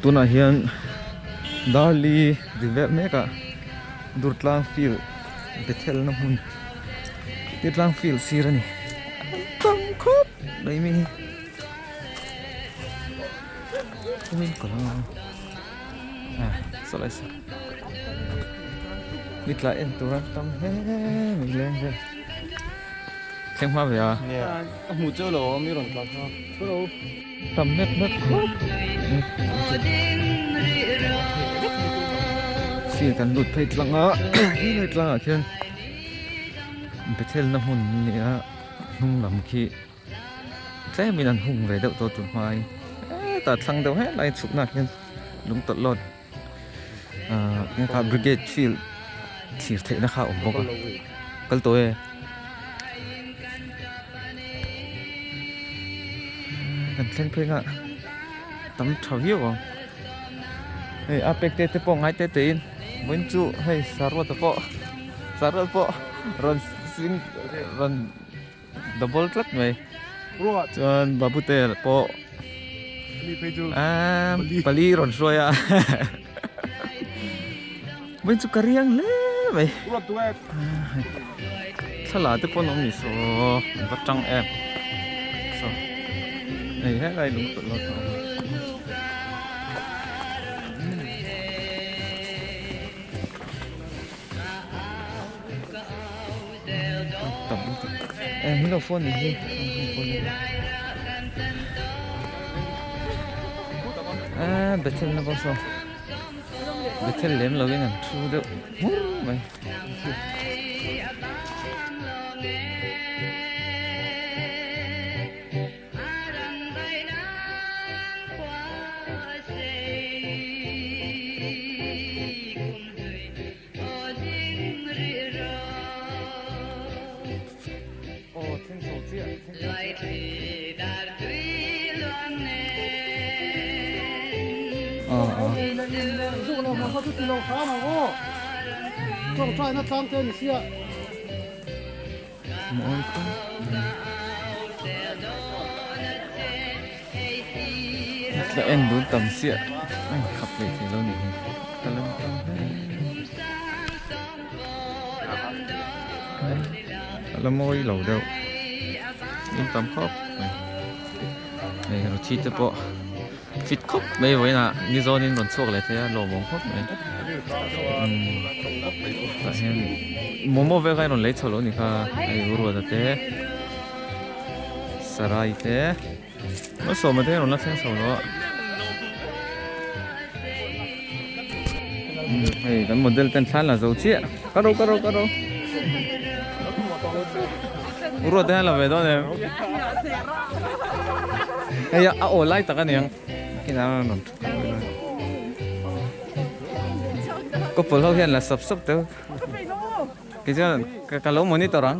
Tunah hian Darli ri vel mek a Durtlang field Bethel na hmun Durtlang field sir a ni tam khawp mai mi hi saw lai saw ni tla en tur a tam hle mai leng vel thleng hma ve a ka hmuh cheu lo mi rawn tla kha tam mep mep khawp field kan lut phei tlang a helai tlangah khian Bethel na hmun a ni a hnung lam khi tlemin an hung ve deuh tawh tun hmain hetah thlang deuh helai chhukna ah khian lung tawlh lawt ahh hetah brigade field thlir theihna kha a awm bawk a kal tawh e. Kan thleng phei nghah tam tha viau ang hei a pek te te pawh ngai te te in vawiin chu hei saruat pawh saruat pawh rawn sing rawn double tlat mai chuan babute pawh aaa pali rawn hruai a vawiin chu ka riang hle mai thla te pawh an awm ni saw an va tang em saw hei helai lung tawlh lawk a awm a. Hilo phone ni hi a Bethel na pawh saw Bethel lem lo in an thu deuh hmur mai. Tla en dun tam chiah a inkhap leh thei lo ni hi ka la tam hle a la mawi lo deuh in tam khawp mai hei ruthi te pawh fit khawp mai vawiinah ni zawnin rawn chhuak leh thei a lawmawm khawp mai tah hian momo vel kha a rawn lei chho lo a ni kha hei ruata te sarai te. Malsawma te rawn la thleng chho lo a. Hei kan model ten thlan la zo chiah. Ka ro ka ro ka ro. Ruat te hian la ve dawn em. Hei a aw lai tak aniang. Kinah rawn thu khat mai. Couple ho hian la sap sap teuh. Keichuan ka lo monitor ang.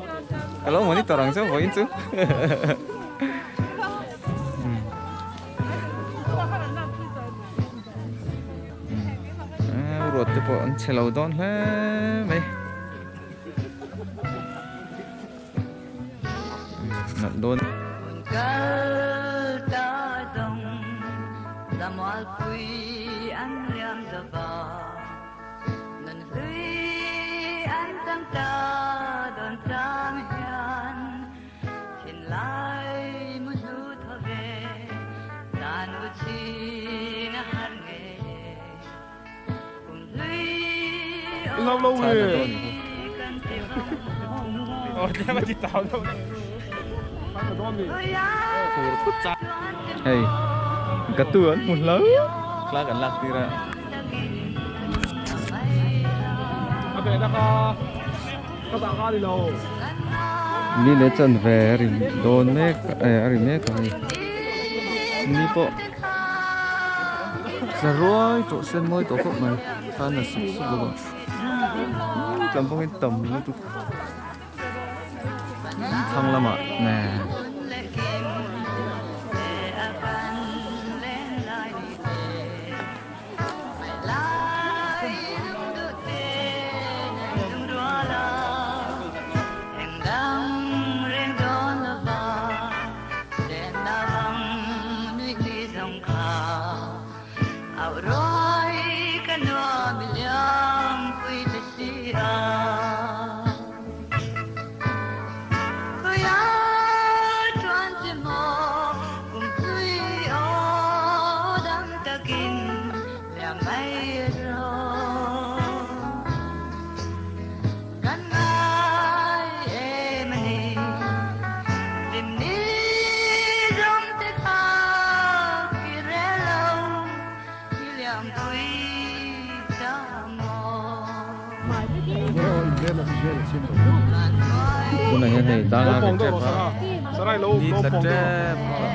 Ka lo monitor ang chu vawiin chu. Ruat te pawh an chhe lo dawn hle mai. Nalh dawn. Hei gatu an hmu hlo thla kan lak tir a. Ni leh chuan ve a ri dawn mek eh a ri mek a hei ni pawh tla ruai tawh sen mawi tawh khawp mai khan a suk suk bawk a tlam pawh hi tam lutuk thlang lamah nen. Tunah hian hei dang a ri tep a ni tla tep a.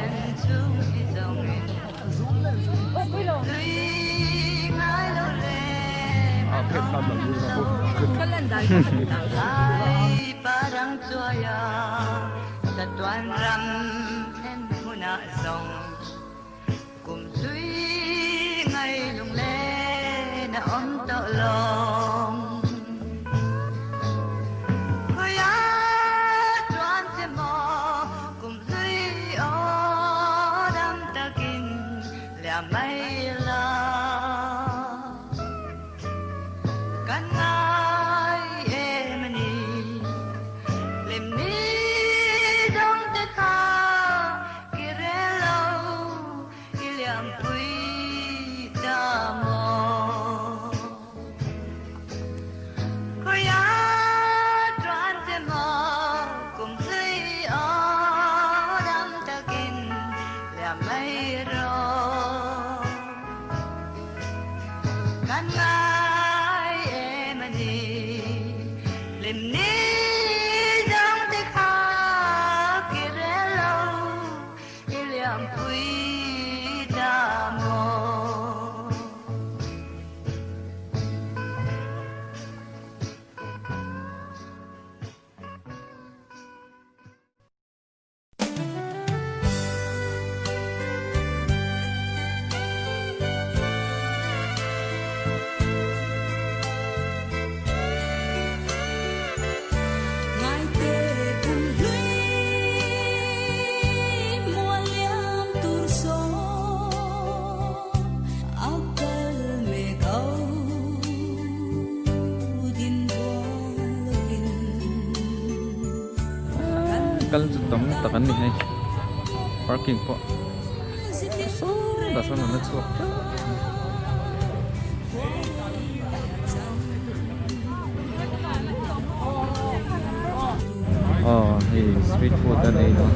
Kal chu tam tak an ni hei parking pawh sawtah sawn an la chhuak teuh aw hei street food a nei lo.